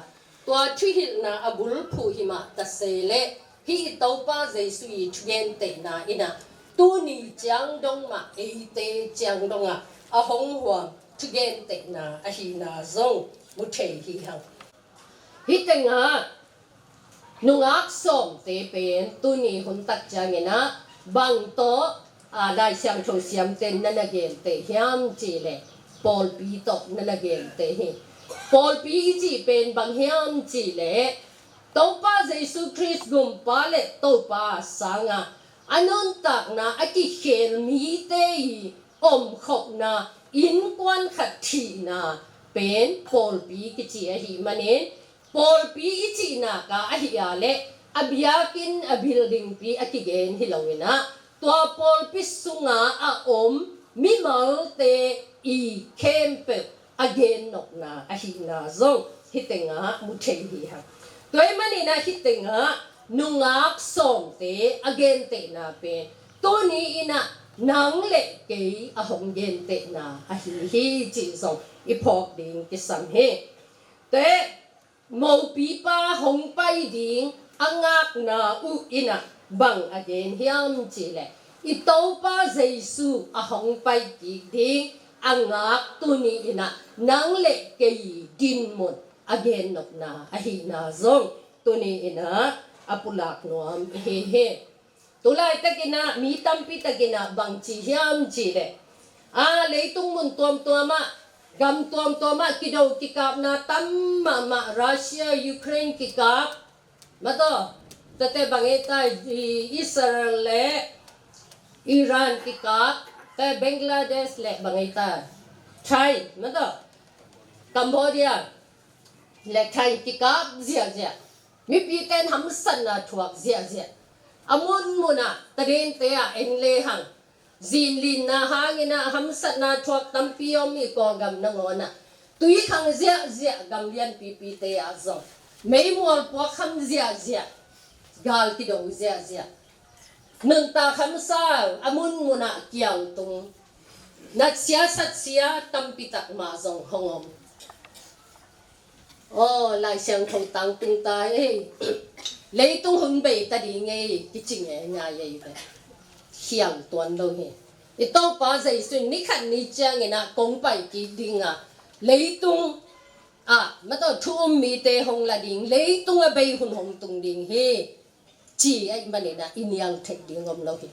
tua thuhilhna a bulphuh hi mah ta se leh hih i Topa Jesu i thugentehna in ah Tuni ciang dong mah eite ciang dongah a hong huam thugentehna ahihna zong mu thei hi hang. Hih tengah nungak sawmte pen tuni hun tak ciangin ah bang tawh, aa, Lai Siangtho siamten na na genteh hiam cihleh pawlpi tawh na na genteh hi. Pawlpi i cih pen bang hiam cihleh Topa Jesu Khrist gumpa le Topa sangah a nuntakna a kikhel mite i omkhopna, innkuan khat thihna pen pawlpi kici ahih manin, pawlpi i cihna ka ahih a leh a biakinn a buildingpi a kigen hi loin ah, tua pawlpi sunga a om mimalte i khempeuh a gennopna ahihna zong hih tengah mu thei hi hang. Tua ahih manin ah hih tengah nungak sawmte a gentehna pen tuni in ah nang le kei a hong gentehna ahi hi cih zong i phawk ding kisam hi. Tua mopipa hong pai ding a ngakna uh in ah bang a gen hiam cihleh i Topa Jesu a hong pai kik ding a ngak tuni in ah nang le kei dinmun a gennopna ahihna zong tuni in ah a pulak nuam i hi hi. Tulaitakin ah mi tampi takin ah bangci hiam cihleh, a, leitung mun tuamtuam ah, gam tuamtuam ah kido kikapna tam mahmah, Russia Ukraine kikap, mataw, tate bang ei ta, i, Israel le Iran kikap, te Bangladesh le bang ei ta, Thai, mataw, Cambodia le Thai kikap ziahziah. Mipite in hamsatna thuak ziahziah. A munmun ah tadinte ah en lehang, zinlinna hangin ah hamsatna thuak tampi om i Kawlgam nangawn ah, tuikhang ziahziah gam lianpipite ah zong meimual puakkham ziahziah, gal kido ziahziah. Nuntak hamsa, a munmun ah kiangtung, natsia satsia tampi tak mah zong hong om. Aw, Lai Siangtho tangtung ta ei. Leitung hun bei ta ding ei, kici ngeingai ei ve. Khiang tuan lo hi. I Topa Jesu in ni khat ni ciangin ah kong pai kik ding a, leitung ah, mataw, thu um mite hong la ding, leitung a bei hun hong tung ding hi, ci ahih manin ah i nial theih ding om lo hi.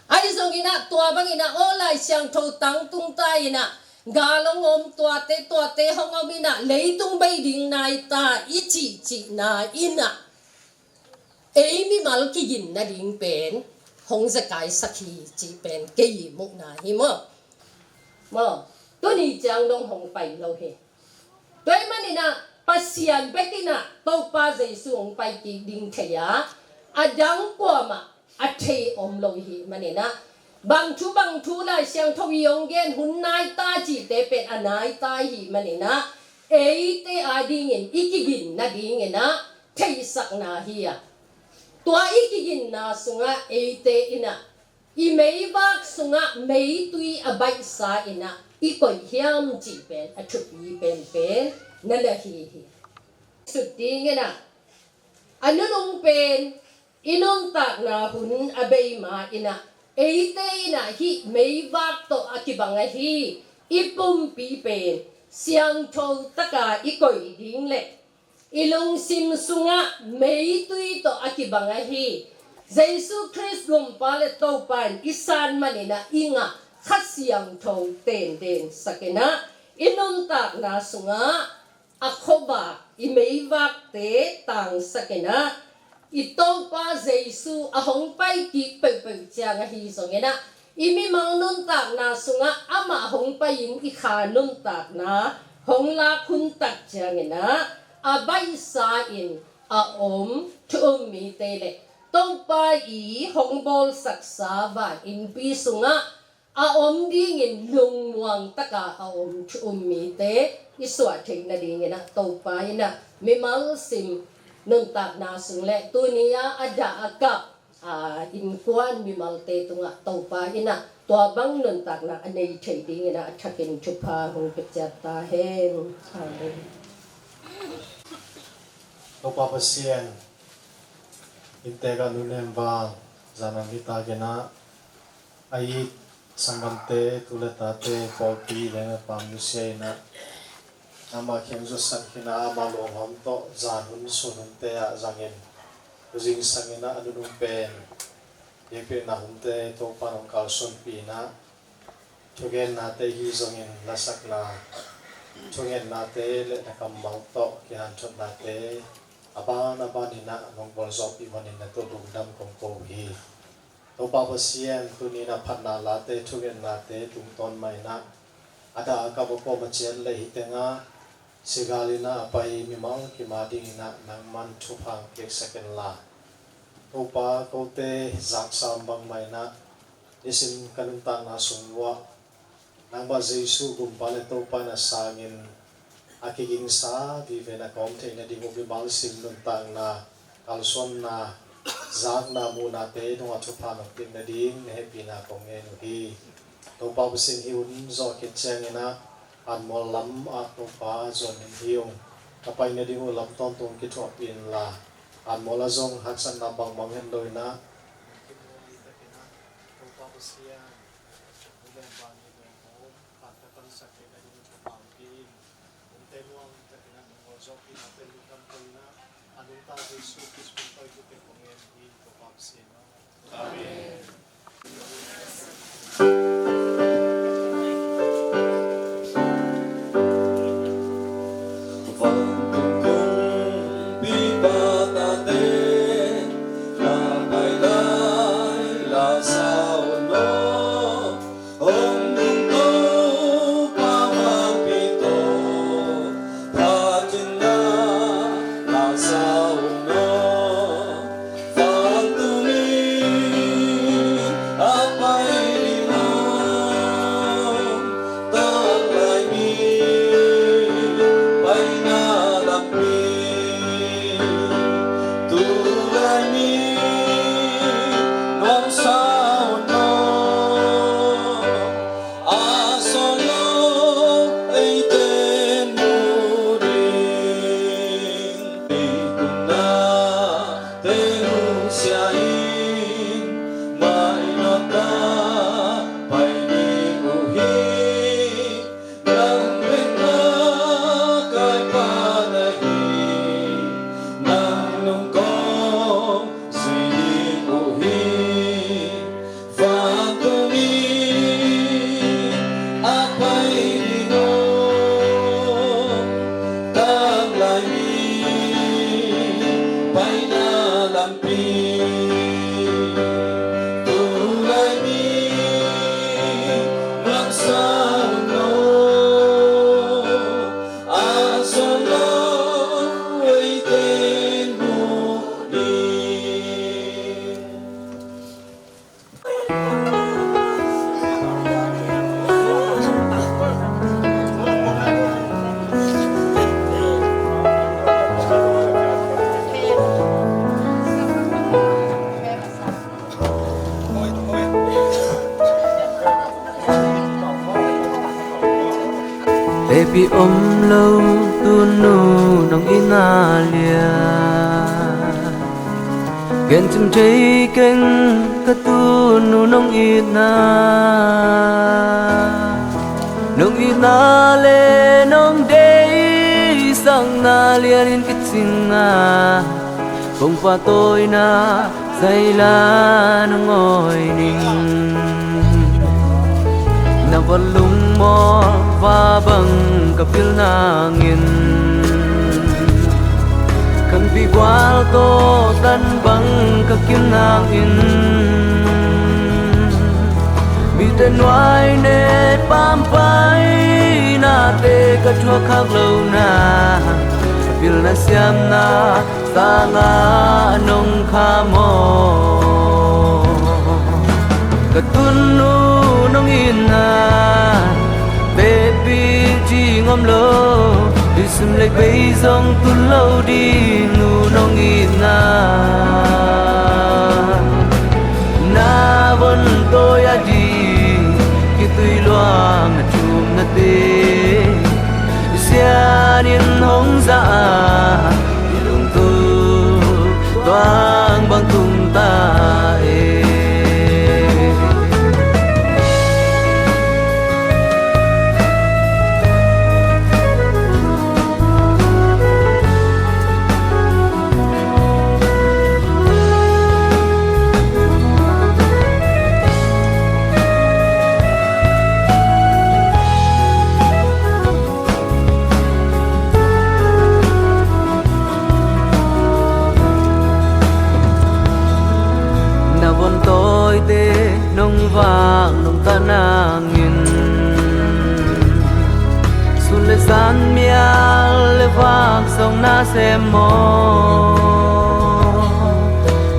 Ahi zongin ah tua bangin ah, aw, Lai Siangtho tangtung ta in ah, gal hong om, tuate tuate hong om in ah, leitung bei ding nai ta i cihcihna in ah, ei mimal kigin nading pen hong zakaisak hi cih pen kei i muhna hi maw. Maw, tuni ciang dong hong pai lo hi. Tua ahih manin ah Pasian bek in ah Topa Jesu hong pai kik ding thei a, a dang kuamah a thei om lo i hih manin ah, bang thu bang thu Lai Siangtho i hong gen, hun nai ta cihte pen a nai ta i hih manin ah, eite adingin i kigin nadingin ah theihsakna hi a, tua i kiginna sungah eite in ah i meivak sungah meitui a baihsa in ah i koih hiam cih pen a thupi penpen na na hi hi. Sut dingin ah a nunung pen i nuntakna hun a bei ma in ah, eite in ah hih meivak tawh a kibang ahi i pumpi pen siangtho taka i koih ding le i lungsim sungah meitui tawh a kibang ahi Jesu Khrist Gumpa le Topa in i san manin ah i ngah Kha Siangtho tenden sak in ah, i nuntakna sungah a khuavak, i meivakte tangsak in ah, i Topa Jesu a hong pai kik peuhpeuh ciang ahi zongin ah, i mimal nuntakna sungah amah hong pai-in i kha nuntakna hong lak hun tak ciangin ah, a baihsa in a om thu um mite le Topa i hong bawlsaksa va innpi sungah a om dingin lungmuang taka a om thu um mite i suah theih nadingin ah Topa in ah mimal sim nuntakna sung le tuni a a dah a kah, aa, innkuan mimalte tungah Topa in ah tua bang nuntakna a nei thei dingin ah a thakin thupha hong pia ciat ta hen. Amen. Topa Pasian, inntek ah nunnem val, zan a nitakin ah A it sanggamte, tu le tate, pawlpi leh paam nusia in ah, amah khempeuh zong sang khin ah, amah luanghawm tawh zan hun sun hunte ah zangin, tu zingsang in ah a nunung pen biakpiakna hunte Topa'n hong kalsuanpih in ah, thugennate hi zongin lasakna, thungetnate leh na kammal tawh kihanthawnate a ban a ban in ah nong bawlzawhpih manin na tungah lungdam kong ko hi. Topa Pasian, tuni-in ah phatna late, thungetnate tungtawn mah in ah, a dah a kap a kawm a ciat leh hi teng ah, sigal in ah a pai mimal kim a dingin ah nangman thupha hong piaksak in la. Topa, kote zaksa bangmah in ah, nisim ka nuntakna sung uah nangmah Jesu Gumpa leh Topa in a sangin a kigingsa vive in ah ka om theihna ding uh, mimal sim nuntakna, kalsuanna, zakna, muhnate tungah thupha nong piak nading na hehpihna kong ngen uh hi. Topa Pasian, hih hun zawh khit ciangin ah, Anmual lam ah Topa zuan ding hi ung. Ka pai nading uh lam tawntung kithuahpih in la, Anmual ah zong haksatna bangbang het lo in ah, Topa Pasian, Teci om lo tunu nong itna lian, gen cing thei keng ka tunu nong itna. Nong itna leh nong deihsakna lianin ka cing a, kong pahtawina zaila nong awi ning. Na va lungmual va bang ka pil nangin, khanpi gual tawh tan bang ka kim nangin, mite nuai ne pampai nate ka thuak khak lohna, ka pilna siamna sangah nong kham aw. Ka tunu nong itna, teci cing om lo, i sum leh bei zong tun lo ding nu nong itna. Na von tawi a ding khitui luang a thumnate, Pasian in hong za a, i lungthu tuang bang tung ta e. Te nong vak nong ta nangin, sun le zan mial le vak zong na sem maw?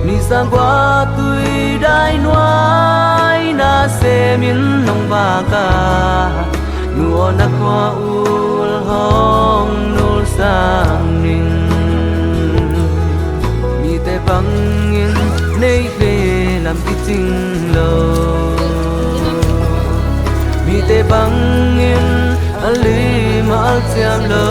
Ni sang kua tui dai nuai na semin nong vak a, nu aw na kua ul hong nul sang ning. Mite bangin nei le lam kicing lo, mite bangin a lim a alciam lo.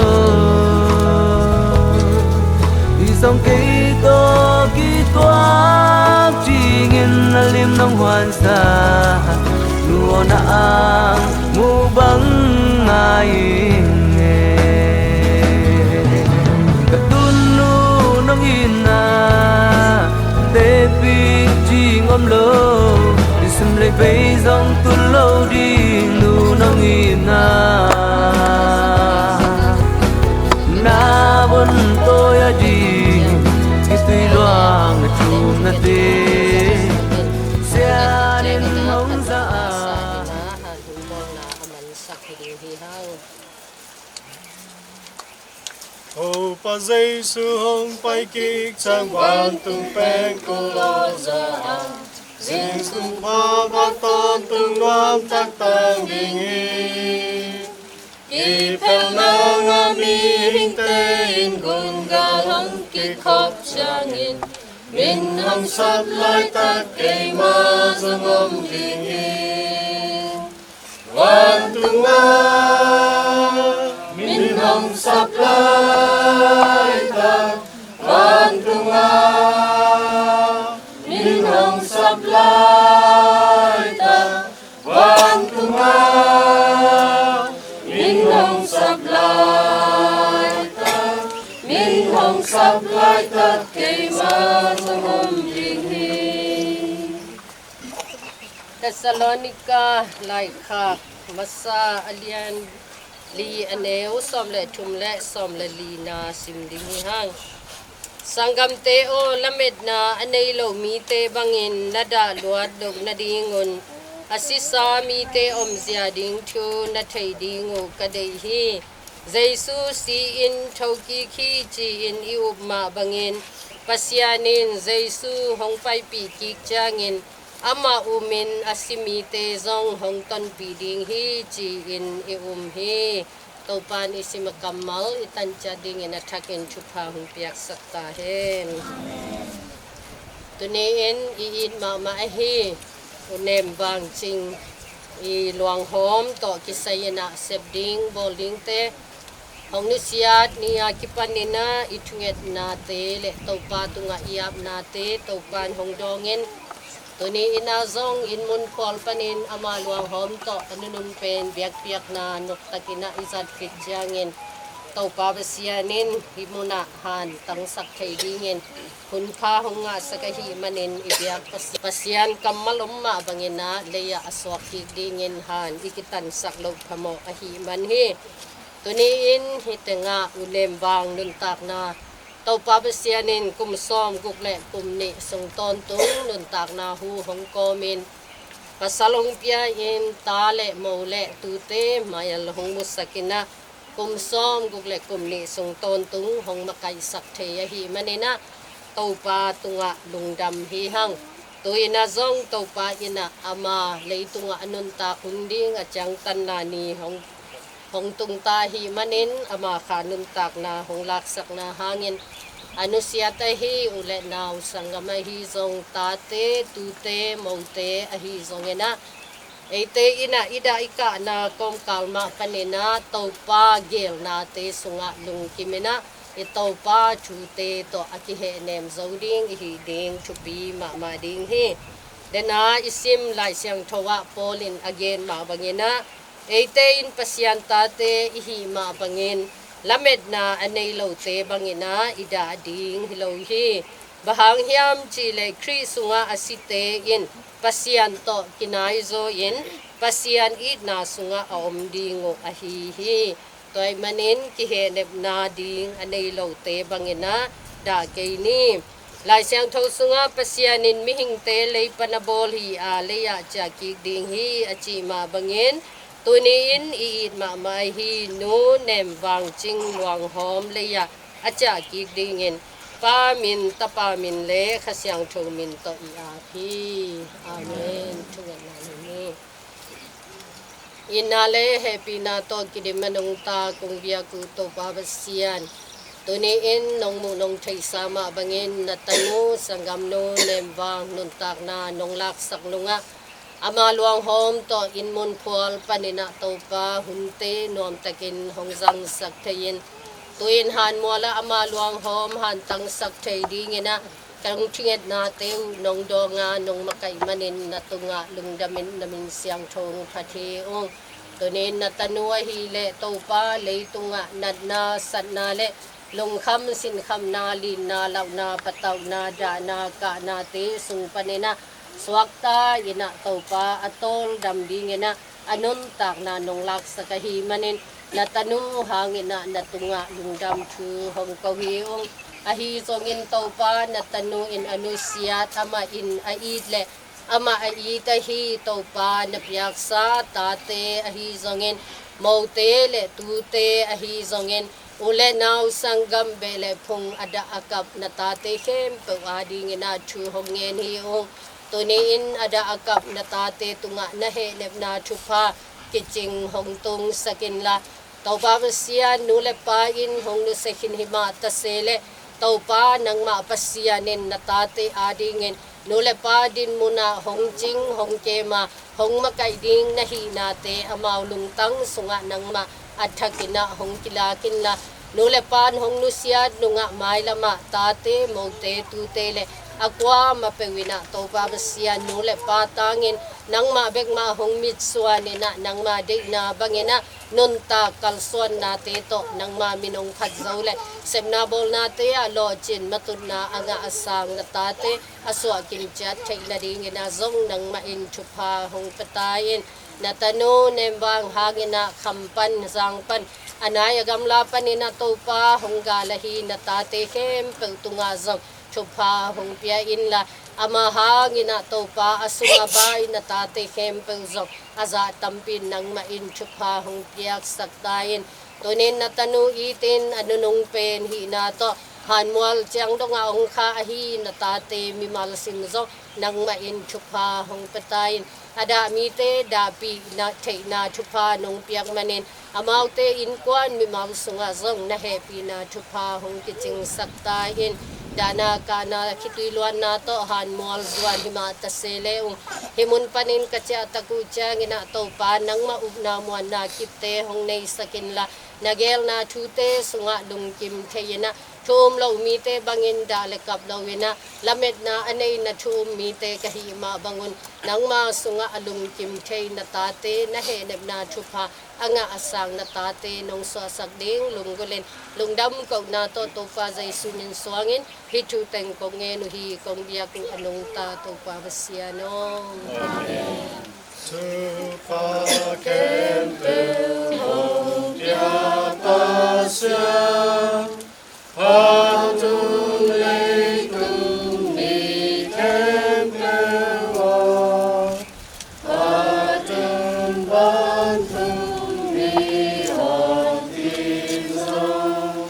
Hi zong kei tawh kituak dingin a lim nong huansa, nu aw na ang mu bang ngai ing e. Ka tun nu nong itna tepih ding om lo, i sim lei bei zong tun lo ding nu nong itna. Na von tawi a ding i tui luang na thum na te sianin hong za a. Topa Jesu hong pai kik ciang vantung peng kul aw za a, zing tung pha va tawntung nuam taktak ding hi. Kipelh nang a mihingte in gungal hong kikhop ciangin, min hong sap laitak keima zong om ding hi. Vantung ah min hong sap laitak, vantung ah min hong sap laitak, vantung ah min hong sap laitak, min hong sap laitak keima zong om ding hi. Thessalonika laikhak masa a lian li, a neu sawm le thum le sawm le lina sim ding hi hang. Sanggamte aw, lametna a nei lo mite bangin na dah luat loh nadingun a sisa mite omzia ding thu na thei ding uh ka deih hi. Jesu si-in thokik hi ci-in i up mah bangin, Pasian in Jesu hong paipih kik ciangin amah umin a si mite zong hong tonpih ding hi ci-in i um hi. Topan i sim a kammal i tan ciat dingin a thakin thupha hong piaksak ta hen. Tuni-in i it mahmah ahi U Nem Vang Cing i luanghawm tawh kisai-in ah sep ding bawl dingte hong nusiat ni a kipanin ah i thungetnate le Topa tungah i apnate Topan hong dawngin, tuni-in ah zong inn mun khual panin ama luanghawm tawh a nunung pen biakpiakna noktakin ah i zat khit ciangin, Topa Pasian in hih munah han tangsak thei dingin hun kha hong ngahsak ahih manin i biak Pasi-, Pasian kammal om mah bangin ah lei-ah a suak kik dingin han i kitansak loh phamawh ahih man hi. Tuni-in hih tengah U Nem Vang nuntakna, Topa Pasian in kum sawm guk le kum nih sung tawntung nuntakna hu hong kawmin, pasal hong pia-in ta le mo le tute mai-al hong musakin ah, kum sawm guk le kum nih sung tawntung hong makaihsak thei ahih manin ah Topa tungah lungdam hi hang. Tu-in ah zong Topa in ah ama leitungah a nuntak hun ding a ciangtanna ni hong, hong tungta ahih manin ama kha nuntakna hong laksakna hangin a nusiat ahi u le nau sanggam ahi zong tate, tute, mote ahi zongin ah eite in ah i dah i kahna kawmkal mah panin ah Topa geelnate sungah lungkimin ah i Topa thute tawh a kihehnem zo ding i hih ding thupi mahmah ding hi. Dena i sim Lai Siangtho ah Paul in a gen mah bangin ah eite in Pasian tate i hih mah bangin lametna a nei lote bangin ah i dah ding hi lo hi. Bang hang hiam cih leh Khrih sungah a site in Pasian tawh kinaizaw in Pasian itna sungah a om ding uh ahi hi. Tua ahih manin kihehnepna ding a nei lote bangin ah dah kei ni. Lai Siangtho sungah Pasian in mihingte lei pan a bawl hi a, lei ah ciah kik ding hi a cih mah bangin, tuni-in i it mahmah ahi Nu Nem Vang Cing luanghawm lei ah a ciah kik dingin Pa min, Tapa min le Kha Siangtho min tawh i ap hi. Amen. Thungetna ni. Itna le hehpihna tawh kidim a nungta kong biak uh Topa Pasian, tuni-in nong muh nong theihsa mah bangin na tanu sanggamnu Nem Vang nuntakna nong laksak nungah, ama luanghawm tawh inn mun phual panin ah Topa, hunte nuamtakin hong zangsak thei-in, tu-in Hanmual ah ama luanghawm hantangsak thei dingin ah, ka hong thungetnate uh nong dawng a, nong makaih manin na tungah lungdamin na min siangtho hong phat hi ung. Tuni-in na tanu ahih leh Topa, leitungah natna, satna le lungkham sinkhamna, linna, lauhna, patauhna, dahna, kahnate sung panin ah suakta in ah Topa, a tawldam dingin ah a nuntakna nong laksak ahih manin, na tanu hangin ah na tungah lungdam thu hong ko hi ung. Ahi zongin Topa, na tanu in a nusiat, amah in a it le amah a it ahi Topa, na piaksa tate ahi zongin, mote le tute ahi zongin, u le nau, sanggam, beh le phung, a dah a kap na tate khempeuh adingin ah thu hong ngen hi ung. Tuni-in a dah a kap na tate tungah na hehnepna thupha kicing hong tungsak inla, Topa Pasian, nu le pa in hong nusia khin hi mah ta se leh, Topa, nangmah Pasian in na tate adingin nu le pa dinmun ah hong cing, hong kem a, hong makaih ding na hihnate amau lungtang sungah nangmah a thakin ah hong kilak inla, nu le pa in hong nusiat nungah mailam ah tate, mote, tute le a kuamah peuh in ah Topa Pasian, nu le pa tangin nangmah bek mah hong mitsuan in ah, nangmah deihna bangin ah nuntak kalsuannate tawh nangmah min hong phat zo le, sepna bawlnate ah lawhcin matutna a ngah a sang na tate a suah kim ciat theih nadingin ah zong nangmah in thupha hong pia ta in. Na tanu Nem Vang hangin ah kham pan, zang pan, a nai a gamla panin ah Topa, hong gal ahi na tate khempeuh tungah zong thupha hong pia inla, ama hangin ah Topa, a sung a bai na tate khempeuh zong a zah tampi in nangmah in thupha hong piaksak ta in. Tuni-in na tanu itin a nunung pen hihna tawh Hanmual ciang dongah hong kha ahi na tate mimal sim zong nangmah in thupha hong pia ta in. A dah mite dahpih theihna thupha nong piak manin, amaute innkuan mimal sungah zong na hehpihna thupha hong kicingsak ta in. Dahna kahna khitui luanna tawh Hanmual zuan hi mah ta se le ung, hih mun panin ka ciahtak uh ciangin ah Topa, nangmah upna muanna kipte hong neisak inla, na geelna thute sungah lungkim thei in ah, thu um lo mite bangin dah le kap lo in ah, lametna a nei na thu um mite ka hih mah bangun, nangma sungah a lungkim thei na tate na hehnepna thupha a ngah a sang na tate nong suahsak ding lunggulhin, lungdam kohna tawh Topa Jesu min suangin hih thu teng kong ngen uh hi. Kong biak uh a nungta Topa Pasian aw. Amen. Thupha khempeuh hong pia Pasian, phatun leitung mi khempeuh aw, phatun vantung mi hong kim zong,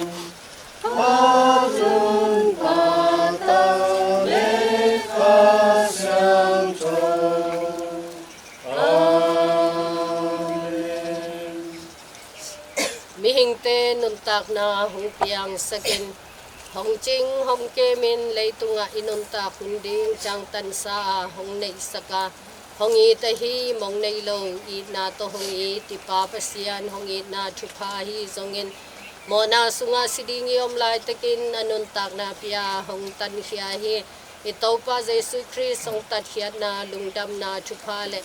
phatun pata le Kha Siangtho. Amen. Mihingte nuntakna hong piangsak in, hong cing hong kem in, leitungah i nuntak hun ding ciangtansa a hong neihsak a, hong it ahi, mong nei lo itna tawh hong it i Pa Pasian hong itna thupha ahi zongin, mawhna sungah si ding i om laitakin a nuntakna pia hong tankhia hi. I Topa Jesu Khrist hong tatkhiatna, lungdamna thupha le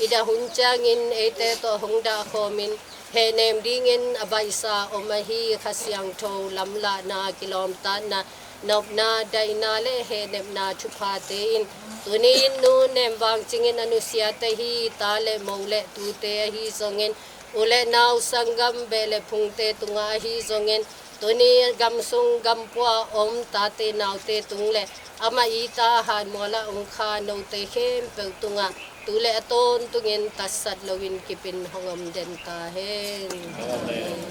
i dah hun ciangin eite tawh hong dahkhawmin, hehnem dingin a baihsa om ahi Kha Siangtho lamlahna, kilawmtatna, nopna, daihna le hehnepna thuphate in, tuni-in Nu Nem Vang Cing in a nusiate hi ta le mo le tute ahi zongin, u le nau, sanggam, beh le phungte tungah ahi zongin, Tuni gam sung gam pua om tate naute tung le amah i ta Hanmuala ung kha note khempeuh tungah tu le a tawntungin tatsat loin kipin hong om den ta hen. Amen.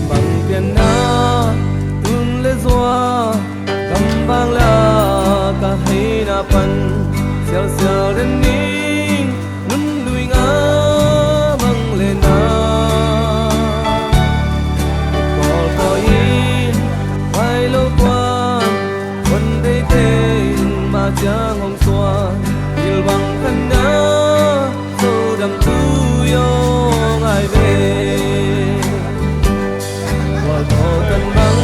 Bang pianna tun le zua gam bang la ka heina pan sialsial den ning nun lui nga bang le na kawlkawi in vai lo kuan hon deiteng ma ciang hong suan il bang khanna so dam tu yo ngai ve. Kual tawh tan bang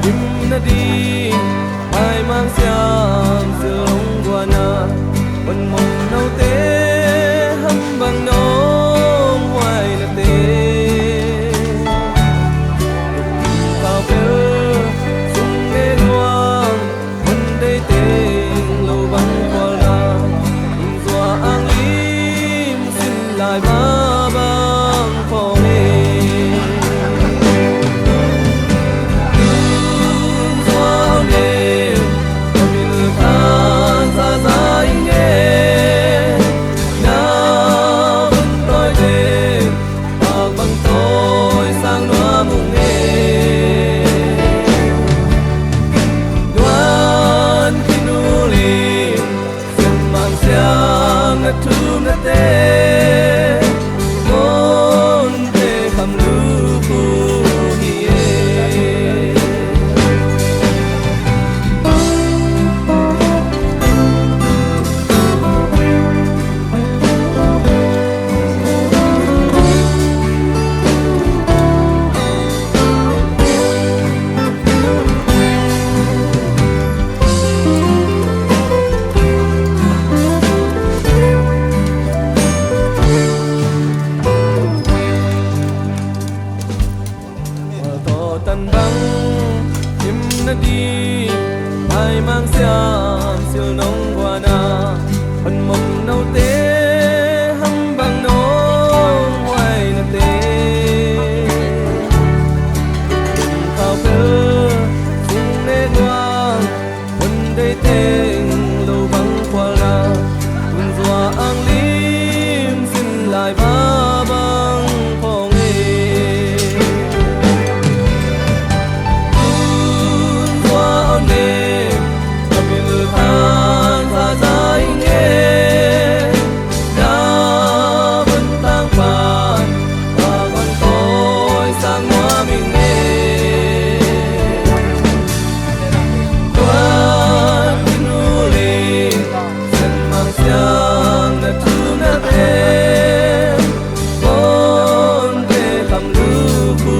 dim na ding, Maimang siam silong guana, hon mong note, ham bang nong huai nate. Kau bel sung ne luang, hon deiteng lo bang kual na, ung zua ang lim sin lai ba bang khawng e. Tung zua ne, ka bil khan zaza ing e. Na vun tawi le, a bang tawi sang nuam ung e. Nuan khin uli, Sianmang siang na thum nate, monte kham lu phu hi e. Tawh tan bang im na di, Maimang siam sil nong guana, hon mong note, ham bang nong huai nate. Kum khau pel sung ne guang, hon deiteng lo bang khualna, hun zua ang lim sin lai ba bang khawng e. Hun zua ang lim, a bil khan zaza ing e. Na vun tang pan, a van tawi sang nuam ing e. Kuan khin uli, Sianmang siang na thum nate, monte kham lu phu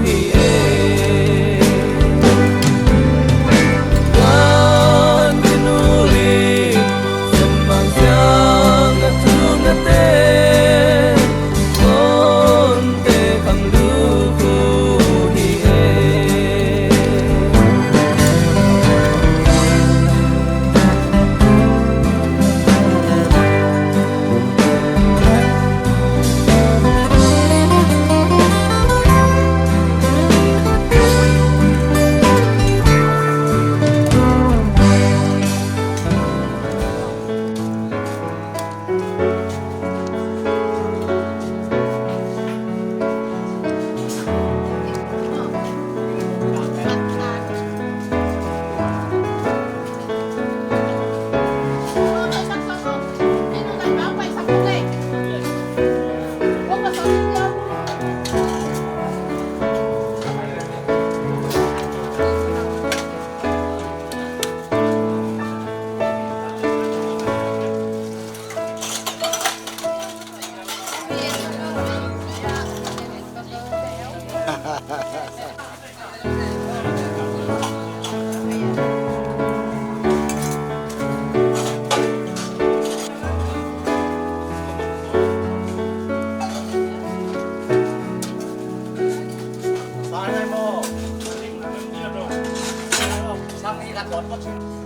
hi e. Kuan khin uli, Sianmang siang na thum nate, monte kham lu phu hi e. John khua sung